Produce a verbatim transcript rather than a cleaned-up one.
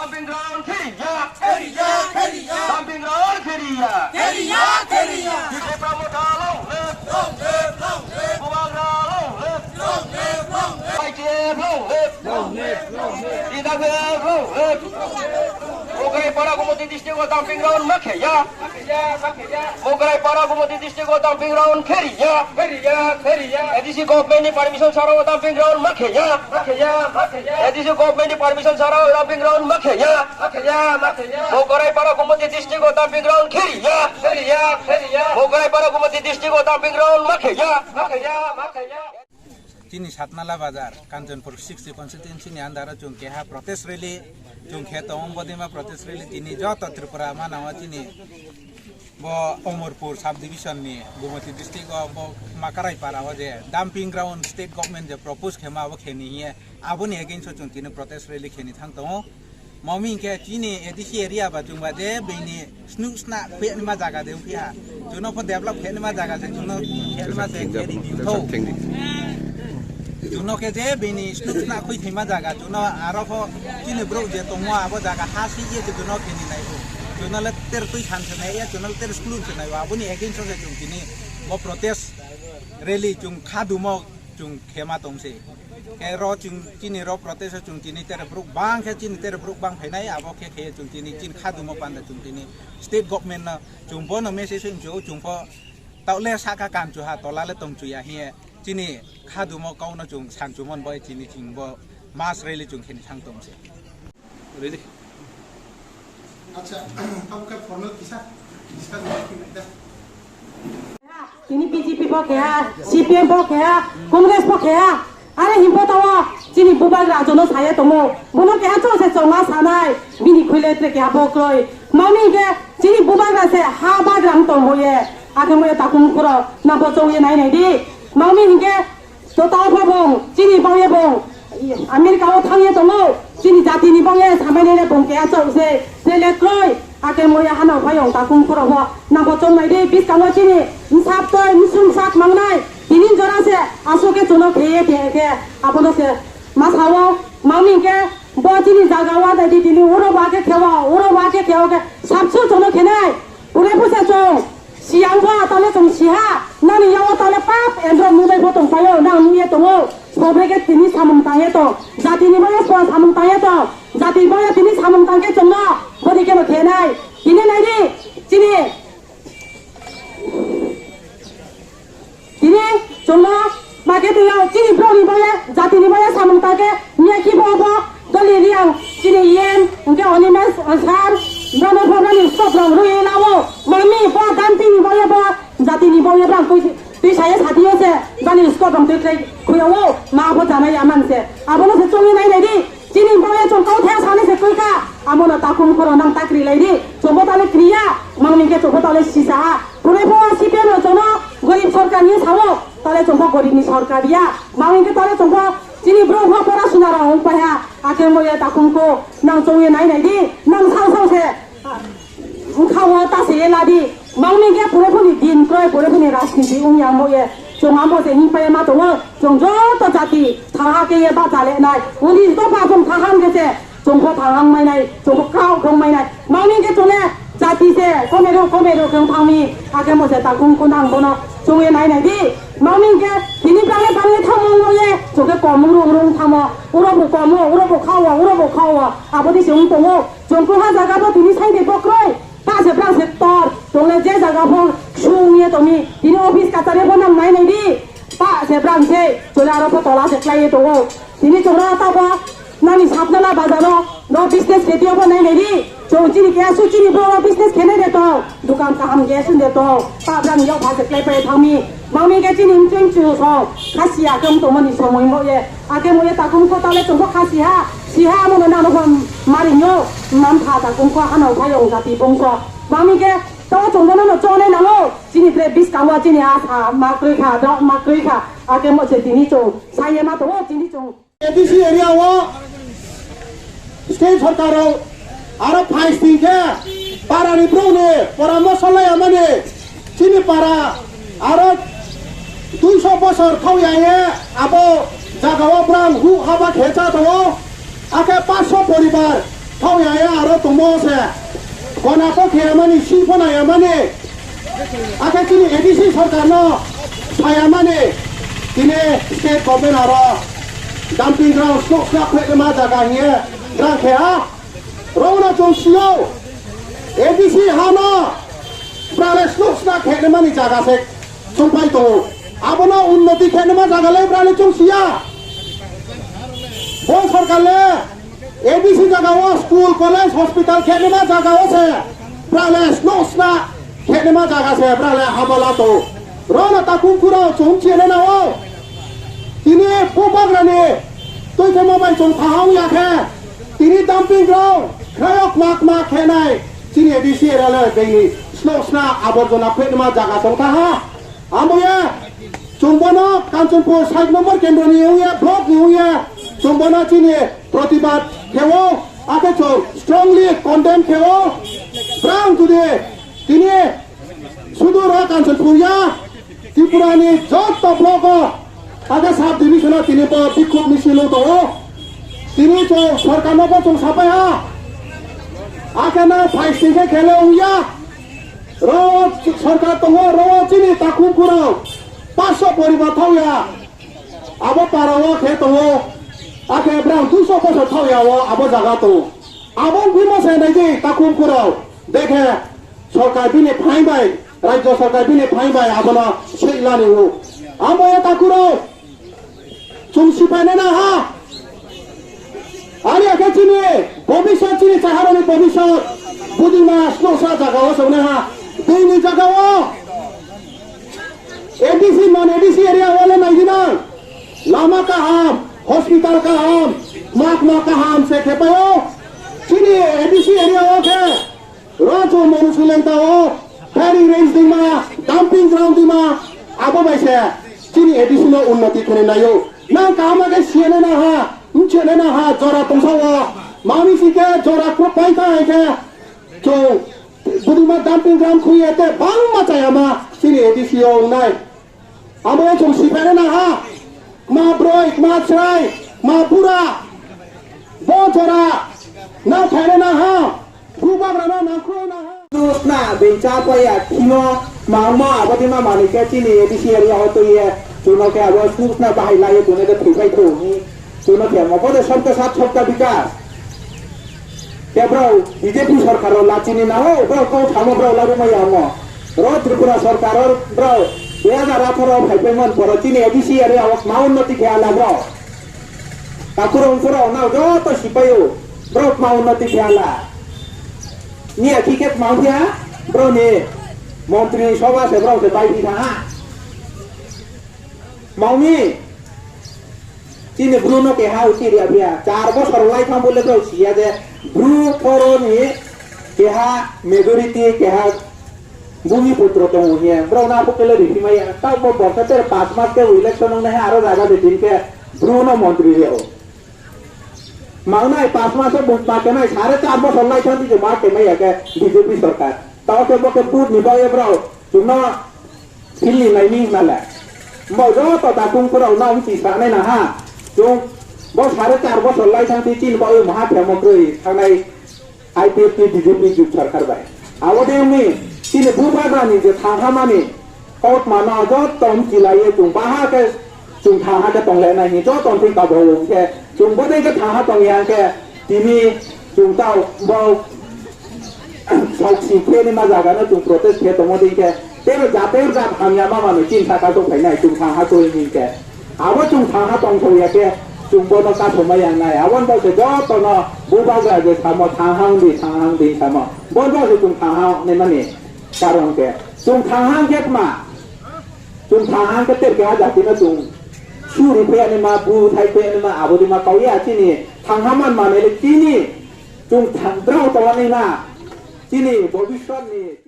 Dumping ground khiriya. Khiriya, khiriya. Dumping ground khiriya. Khiriya, khiriya. Tipra Motha long live. Long live, long live. Bubagra long live. Long live, long live. I T F long live. Long live, long live. T W F long live. Mokrai para Gumoti district o dumping ground ma khiriya. Mokrai para Gumoti district o dumping ground khiriya. Khiriya, khiriya. A D C government ni permission sara o dumping ground ma khiriya. Ma khiriya, ma khiriya. A D C government ni permission sara o dumping ground ma khiriya. Ma khiriya, ma khiriya. Mokrai para Gumoti district o dumping ground khiriya. Khiriya, khiriya. Mokrai para Gumoti district o dumping ground ma khiriya. Ma khiriya, ma khiriya. Chini Satnala Bazar, Kanchanpur sixty constituency ni under o chwng keha protest rally chwng khe tongo. Bodima protest rally tini joto Tripura manao chini bo Omorpur sub division ni Gumoti district o bo Makarai para o je dumping ground state government je propose khema abo kheni hiye aboni against o chwng tini protest rally kheni thang tongo. Mami hinkhe chini A D C area ba chwngba je bini snuk sna khuya nima jaga de wngphi ha. Chwngno pho develop khe nima jaga je chwngno khe nima je khe review tho. Chwngno khe je bini snuk sna khui thima jaga chwngno aro pho chini bro je tongo abo jaga ha si ye chwngno khe ni nai. Chwngno le ter twi san se nai ya chwngno le ter school se nai aboni against o se chwng tini bo protest rally chwng kha dumo chwng khema tongse. Khe ro chwng chini ro protest o chwng tini tere borok bang khe chini tere borok bang phainai abo khe khe chwng tini chini kha dumo panda chwng tini state government no chwng bono message wng chu chwng pho taule saka kan chu ha tola le tong chu ya hiye chini kha dumo kau no chwng san chu mon bai chini chwng bo mass rally chwng kheni thang tongse. Ready? Acha, abo khe formal kisa discussion khe da. Tini B J P bo khe ha, C P M bo khe ha, Congress bo khe ha. Are himbo tawo chini bubagra jono saya tongo. Bono khe ha chong se chongma sanai, bini khwile tre khe ha bo kroi. Mami khe chini bubagra se ha bagra tong boye. Akhe moye takum kuro na bo chong ye nai nai di. Mami hinkhe to tao pha bong, chini bangye bong, America o thangye tongo, chini jati ni bangye samai nene bong keha chong se, se le kroi, ake moya hano phayong takung khoro ho, nabo chong nai de, biskango chini, msap toi, msum sak mangnai, tini jora se, aso ke chono kheye de ke, abono se, ma sao, mangni ke, bo chini jaga wa dai di tini, uro ba ke khewa, uro ba ke khewa ke, sapsu chono khenai, pure pusa chong, Siyang pha tale chwng siha, nani yago tale pap endro nunai pho tong phaio, nang nungye tongo, sobre khe tini samung tangye tong, jati ni boyo samung tangye tong, jati boyo tini samung tangkhe chwngno, bodi khe no khenai, tini naidi, chini, tini chwngno, Makhe twi o chini borok ni boya, jati ni boya samung tangkhe, miya khi bo bo, doli riyang, chini yen, hwnkhe Animesh, ah, sir, bono pho bani stop rong rwi lao, mami bo dumping ni boya bo, jati ni boya bo, twi, twi saya sati o se, bani stop rong twi khlai khuya o, ma bo jana ya man se, abono se chongwi nai nai di. Chini bangya chwng kau thaya sani se twi kha. Amo no takhum khoro nang ta kri lai di. Chwngbo tale kriya. Mangni khe chwngbo tale sisa ha. Pune pho C P M no chwngno gorib sarkar ni sao. Tale chwngbo gorib ni sarkar ya. Mangni khe tale chwngbo chini bro pho pora suna rang ong paiha. Akhe moya takhum ko nang chwngwi nai nai di. Nang sao sao se. Wngkha o ta se ye ladi. Mangni khe pore phoni din kroi, pore phoni rajniti wngya mo ye. Chwng amo se himpai ma tongo. Chwng joto jati thaha khe ye bacha le nai. Uni to pa chwng thaham khe se. Chwng pho thahang mai nai. Chwng pho kau khong mai nai. Mangni khe chwng le jati se. Komero, komero khe thangmi. Akhe mo se takung kunang bono. Chwng ye nai nai di. Mangni khe tini prange prange thamo mo ye. Chwng khe kom rung rung thamo. Uro bo komo, uro bo khao, uro bo khao. Abo di se wng tongo. Chwng kwha jaga bo tini sai de bokroi. Pa se brang se tor. Tongle je jaga pho sung ye tongni. Tini office kachari pho nang nai nai di. Pa se brang se. Chole aro pho tola se khlai ye tongo. Tini chwng ro ta pho nani Satnala bazar o. No business khe tio pho nai nai di. Chwng chini khe su chini bro business khe nai de tong. Dukan kaham khe sun de tong. Pa brang yok pha se khlai pai thangmi. Mangmi khe chini mchwng chu song, khasiya khe wng tongmani somoi mo ye. Akhe mo ye takhum ko tale chwngbo khasiha, siha amo no nano phan mari nyo, nam kha takhum ko hano phai ong jati bongso. Mangmi khe to chwngbo no chonai nango, chini bre bis kangwa chini asa ma kroi kha, dok ma kroi kha, akhe mo se tini chwng, saye ma to chini chwng. A D C area o state sorkar rok aro phai sing khe para ni brouh ni poramoso lai amani chini para aro duiso bosor thau ya ye abo jaga o brang hu haba khe cha tongo, akhe paanch sho poribar Thok ya ya aro tongmo se. Kona to kheyamani, si phona yamani. Akhe chini A D C sarkar no sayamani. Tini state government aro dumping ground snow snow khwlai ma jaga hiye. Rang khe ha. Rong no chong sio. A D C ha no. Prale snow snow khwlai mani jaga se. Chong pai to. Abono unnoti khwlai ma jaga le prale chong sia. Bo sarkar le A D C jaga o school, college, hospital khenima jaga o se. Brale snow sna khenima jaga se, brale habala to. Rona takum kuro chum chene na o. Tini bubagrani tui khe mobile chum thahang ya khe. Tini dumping ground, khrayok mak mak khenai. Tini A D C rale bini snow sna aborjona khenima jaga tong thaha. Amboya, chwng bono Kanchanpur side number kendro ni wngya, block ni wngya, chwng bono chini protibad khewo, akhe chwng strongly condemn khewo. Brang jodi tini sudur o Kanchanpur ya, Tripura ni joto block o, akhe sub division o tini bo bikhuk misil o tongo. Tini chwng sorkar no bo chwng sapai ha. Akhe na phai sing khe khele wngya. Ro sarkar tongo, ro chini takhuk kurao paanch sho poribar thauya. Abo para o khe tongo, akhe brang dui sho bosor thauya o abo jaga tongo. Abo bimo se nai di takhuk kurao. Dekhe sarkar bini phai bai, rajya sarkar bini phai bai abono seihlani o. Amo ya takhurao. Chwng sipainai na ha. Ani akhe chini bobiswt chini chaharani bobiswt budima snosa jaga o chwng na ha. Bini jaga o A D C non A D C area o le nai dinang. Lama kaham, hospital kaham, mak mak kaham se khepaio. Chini A D C area o khe Rajo Monu Suleng tao, firing range dima, dumping ground dima, abo bai se chini A D C no unnoti khwrwi naio. Nang kaham khe siyanai na ha, mchenai na ha, jora tongsa o, mami si khe jora kro pai ta hai khe, chwng budima dumping ground khwya te bangma chayama chini A D C o wngnai. Abo chwng sipaina na ha. Ma broi, ma chwrai, ma bura. Bo jora na phaina na ha. Bubagra na nangkro na ha. Sna bini cha paya thino mangma abadi ma mani ke chini A D C area o to ye. Chuno ke abo sna bahai lai to ne de thupai to ni. Chuno ke mo ko de sabka sat sabka bikas. Ke bro, B J P sarkar o lachini na ho, bro, ko thamo bro, labu maya mo. Ro Tripura sarkar o, bro, dui hajar atharo phaipai man poro chini A D C area o ma unnoti khe ala, bro. Takhurung phuro na joto sipaio, bro, ma unnoti khe ala. Ni akhi khe ma uya, bro, ni montri sabha se, bro, se bai di ha. Maumi. Chini Bru no keha uchi ria pia. Char bosor lai thang bole bro siya je Bru thoro ni keha majority keha bumi putro tong uye. Bro na pukele ripi maya. Ta bo borsa ter pas mas ke election nang nahi aro jaga de din ke Bru no montri rio. Maunai pas mas buk ma kenai sare char bosor lai thang di ma ke maya ke B J P sarkar. Ta ke bo ke put ni ba ye bro. Chumno Philni naiming nale. Mo joto dakung phurao na wngchi sanai na ha. Chung bo sare char bosor lai thang ti chin ba oi maha phemo kroi thangnai I P F T B J P jut sarkar bai. Abo de wngni chini bubagrani je thanghamani kok mano joto wngchi lai ye chung baha ke chung thangha ke tong lai nai ni joto wngthi kabo wngkhe chung bodei ke thangha tong yang khe Tini chwng tao bo sok si khe ni ma jaga no chwng protest khe tongo dei khe tei bo jater jat hamya ma mano chin saka sok phainai chwng thang ha twi ni khe abo chwng thang ha tong thok ya khe chwng bono kasoma yang nai abo bo se joto no bubagra je samo thang hang di thang hang di samo bo bo se chwng thang ha ne mani karon khe chwng thang hang khe ma Chwng thang hang khe ter keha jati no chwng suri phai ani ma, bu thai phai ani ma, abo di ma kau ya chini thang ha man mane le chini chwng thang drao tong ani ma chini bobiswt ni.